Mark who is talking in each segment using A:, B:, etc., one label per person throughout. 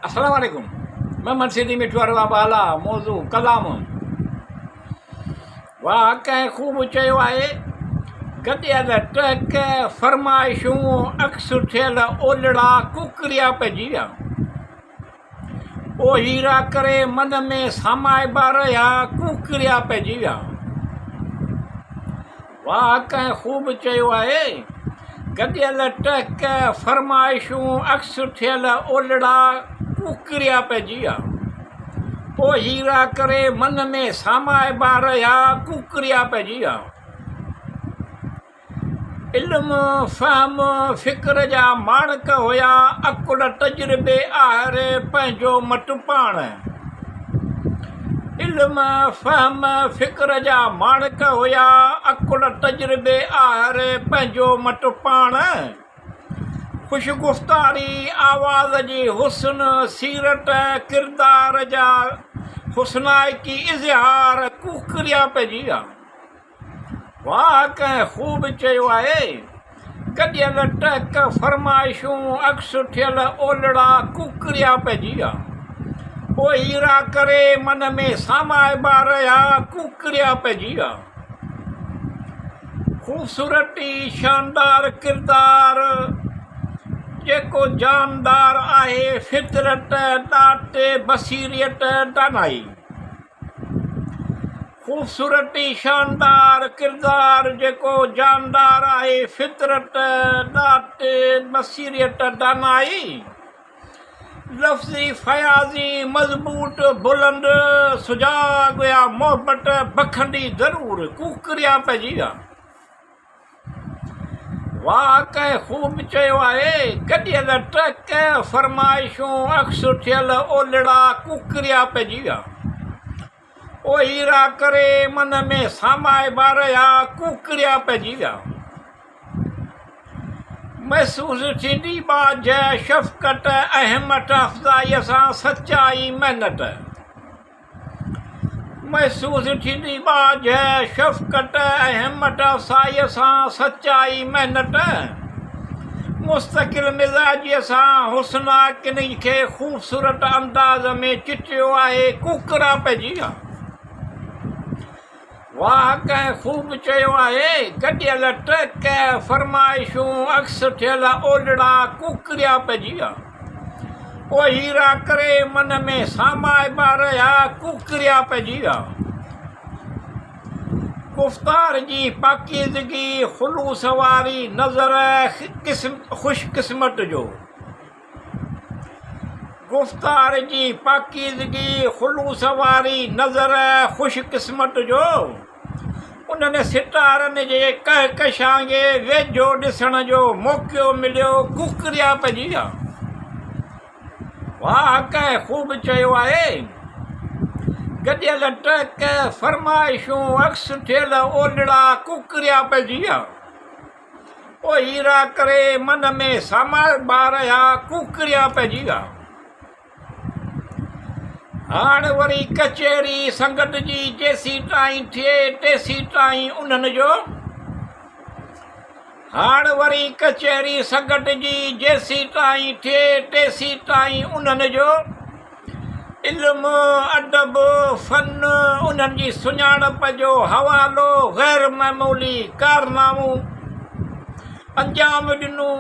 A: السلام عليڪم محمد سيدي مٺو وارو بابا اعليٰ موضوع ڪلام واهه ڪنهن خوب چيو آهي گڏيل ٽهڪ فرمائشون عڪس ٿيل اولڙا ڪوڪريا پئجي ويا او هيرا ڪري من ۾ سامائبا رهيا ڪوڪريا پئجي ويا واهه ڪنهن خوب چيو آهي. گڏيل ٽهڪ، فرمائشون، عڪس ٿيل اولڙا ڪوڪريا پئجي ويا. پوء هيرا ڪري من ۾ سامائبا رهيا ڪوڪريا پئجي ويا. علم، فهم، فڪر جا ماڻڪ هيا، عقل تجربي آهر پنهنجو مٽ پاڻ. علم، فهم، فڪر جا ماڻڪ هيا، عقل تجربي آهر پنهنجو مٽ پاڻ. خوش گفتاري، آواز جي حسن، سيرت، ڪردار جا حسنائڪي اظهار ڪوڪريا پئجي ويا. واهه ڪنهن خوب چيو آهي. گڏيل ٽهڪ، فرمائشون، عڪس ٿيل اولڙا ڪوڪريا پئجي ويا. پوء هيرا ڪري من ۾ سامائبا رهيا ڪوڪريا پئجي ويا. خوبصورتي، شاندار ڪردار، جيڪو جاندار آهي، فطرت، ڏات، بصيريت، دانائي. خوبصورتي شاندار ڪردار جيڪو جاندار آهي فطرت ڏات بصيريت دانائي لفظي فياضي مضبوط بلند سجاڳ يا محبت بکندي ضرور ڪوڪريا پئجي ويا. واهه ڪنهن خوب چيو آهي، گڏيل ٽهڪ، فرمائشون، عڪس ٿيل اولڙا ڪوڪريا پئجي ويا. او هيرا ڪري من ۾ سامائبا رهيا ڪوڪريا پئجي ويا. محسوس ٿيندي ٻاجهه، شفقت ۽ همت افزائيء سان سچائي، محنت. محسوس ٿيندي ٻاجهه، شفقت ۽ همت افزائيء سان سچائي، محنت، مستقل مزاجيء سان حسناڪين کي خوبصورت انداز ۾ چٽيو آهي، ڪوڪرا پئجي ويا. واهه ڪنهن خوب چيو آهي، گڏيل ٽهڪ، فرمائشون، عڪس ٿيل اولڙا ڪوڪريا پئجي ويا. او هيرا ڪري من ۾ سامائبا رهيا ڪوڪريا پئجي ويا. گفتار جي پاڪيزگي، خلوص واري نظر، خوش قسمت جو. گفتار جي پاڪيزگي، خلوص واري نظر، خوش قسمت جو انهن ستارن جي ڪهڪشان کي ويجهو ڏسڻ جو موقعو مليو، ڪوڪريا پئجي ويا. واهه ڪنهن خوب چيو آهي. گڏيل ٽهڪ، فرمائشون، عڪس ٿيل اولڙا، ڪوڪريا پئجي ويا. او هيرا ڪري من ۾ سامائبا رهيا ڪوڪريا پئجي ويا. هاڻ وري ڪچهري سنگت جي جيسيتائين ٿئي تيسيتائين انهن جو هاڻ وري ڪچهري سنگت جي جيسيتائين ٿئي تيسيتائين انهن جو علم، ادب، فن، انهن جي سڃاڻپ جو حوالو غير معمولي ڪارنامو انجام ڏنو.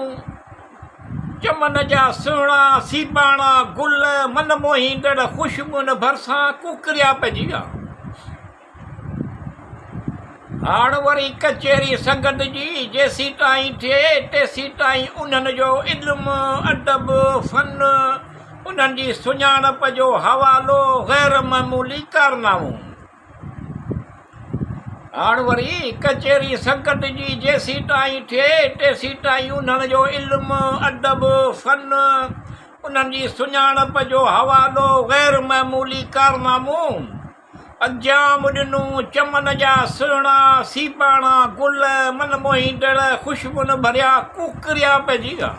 A: چمن جا سهڻا سيباڻا گل من موهيندڙ خوشبوئن ڀرسان ڪوڪريا پئجي ويا. هاڻ وري ڪچهري سنگت جي جيسيتائين ٿئي تيسيتائين انهن جو علم، ادب، فن، انهن جي سڃاڻپ جو حوالو غير معمولي ڪارنامو. هاڻ وري ڪچهري سنگت جي جيسيتائين ٿئي تيسيتائين انهن جو علم، ادب، فن، انهن جي سڃاڻپ جو حوالو غير معمولي ڪارنامو. انجام ڏنو چمن جا سهڻا سيباڻا گل من موهيندڙ خوشبن ڀريا ڪوڪريا پئجي ويا.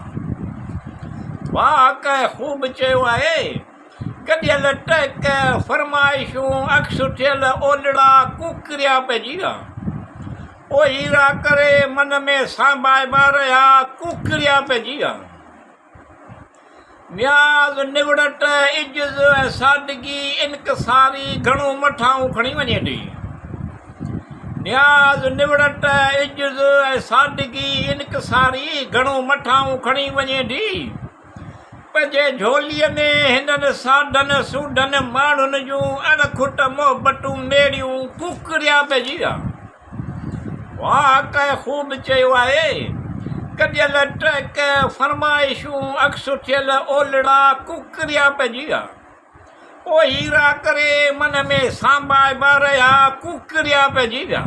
A: واهه ڪنهن خوب چيو آهي. گڏيل ٽهڪ، فرمائشون، عڪس ٿيل اولڙا ڪوڪريا پئجي ويا. او هيرا ڪري من ۾ سانڀائبا رهيا ڪوڪريا پئجي ويا. نياز، نوڙت، عجز ۽ سادگي، انڪساري گهڻو مٿانهون کڻي وڃي ٿي. نياز، نوڙت، عجز ۽ سادگي، انڪساري گهڻو مٿانهون کڻي وڃي ٿي. پنهنجي جهوليء ۾ هنن سادن سوڍن ماڻهن جون اڻ کٽ محبتون ميڙيون ڪوڪريا پئجي ويا. واهه ڪنهن خوب چيو آهي. ڪڍيل ٽهڪ، فرمائشون، عڪس ٿيل اولڙا ڪوڪريا پئجي ويا. او هيرا ڪري من ۾ سانبائبا رهيا، ڪوڪريا پئجي ويا.